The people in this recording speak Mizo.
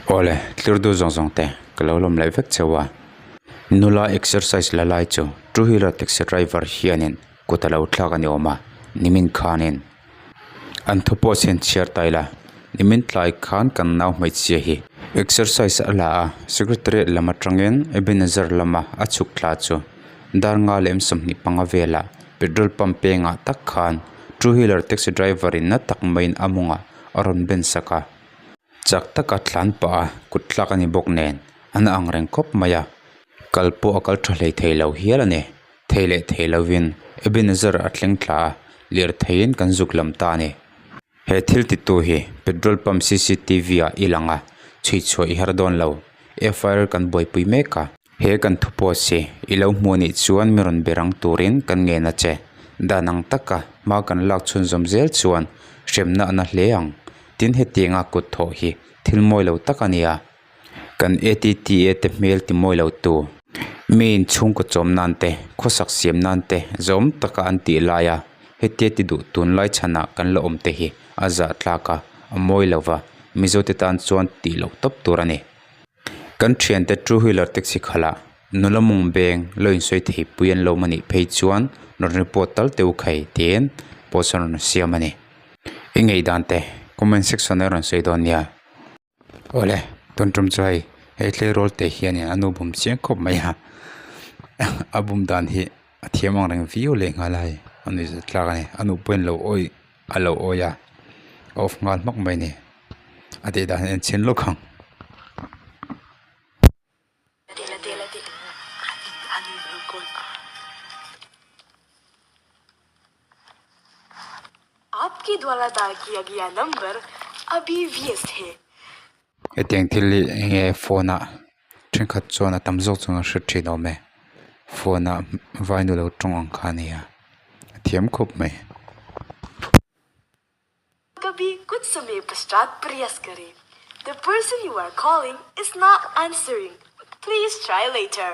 Awle, tlirdu zawng zawng te ka lo lawm leh vek cheu a. Nula exercise la lai chu two wheeler taxi driver hianin kut a lo thlak a ni awm a, nimin khanin an thu pawh chhian chhiar ta ila, nimin tlai khan kan nau hmeichhia hi exercise a la a, secretariat lam atangin Ebenezer lama a chhuk thla chu dar nga leh 25 velah petrol pump pengah tak khan two wheeler taxi driver in na tak maiin a mawngah a rawn ben sak a. Chak taka tlan pah a kut tlak a ni bawk nen a na ang reng khawp mai a, kal pawh a kal tha hlei thei lo hial a ni. Thei leh thei lovin Ebenezer a thleng thla a, lirtheiin kan zuk lam ta a ni. He thil titu hi petrol pump cctv ah i lang a, chhuichhuah i har dawn lo. FIR kan buaipui mek a. He kan thu post hi i lo hmuh anih chuan mi rawn be rang turin kan ngen a che. Dan ang taka hma kan lak chhunzawm zel chuan hremna a na hle ang. Tin hetianga kut thawh hi thil mawi lo tak a nia. Kan ATTA te hmel ti mawi lo tu. Mi inchhungkaw chawm nan te, khawsak siam nan te zawm taka an tih laia hetia ti duh tunlai chhanah kan la awm te hi a zah tlak a, a mawi lo va, Mizote tan chuan tih loh tawp tur a ni. Kan thiante two wheeler taxi khalh ah nula mawng beng lo insawi thei pui an lo awm anih phei chuan rawn report tal teuh khai tiin post an rawn siam a ni. I ngaihdan te comment section ah rawn sawi dawn nia. Awle tun tum chu hei hei tleirawl te hianin a nu bum chiang khawp mai a a bum dan hi a thiam ang reng viau leh nghal a hei a nuihzat tlak a ni a nu pawhin lo awih a lo awih a a off nghal hmak mai a ni a tih dan hi a enchhin lawk ang. Aapke dwara dial kiya gaya number abhi vyast hai. Hetiang thil hi eng nge phone ah thenkhat chuan a tam zawk chuan an hre thin awm e phone ah vai nu lo tawng ang kha a nia a thiam khawp mai. Kabhi kuch samay pashchat prayas kare The person you are calling is not answering please try later.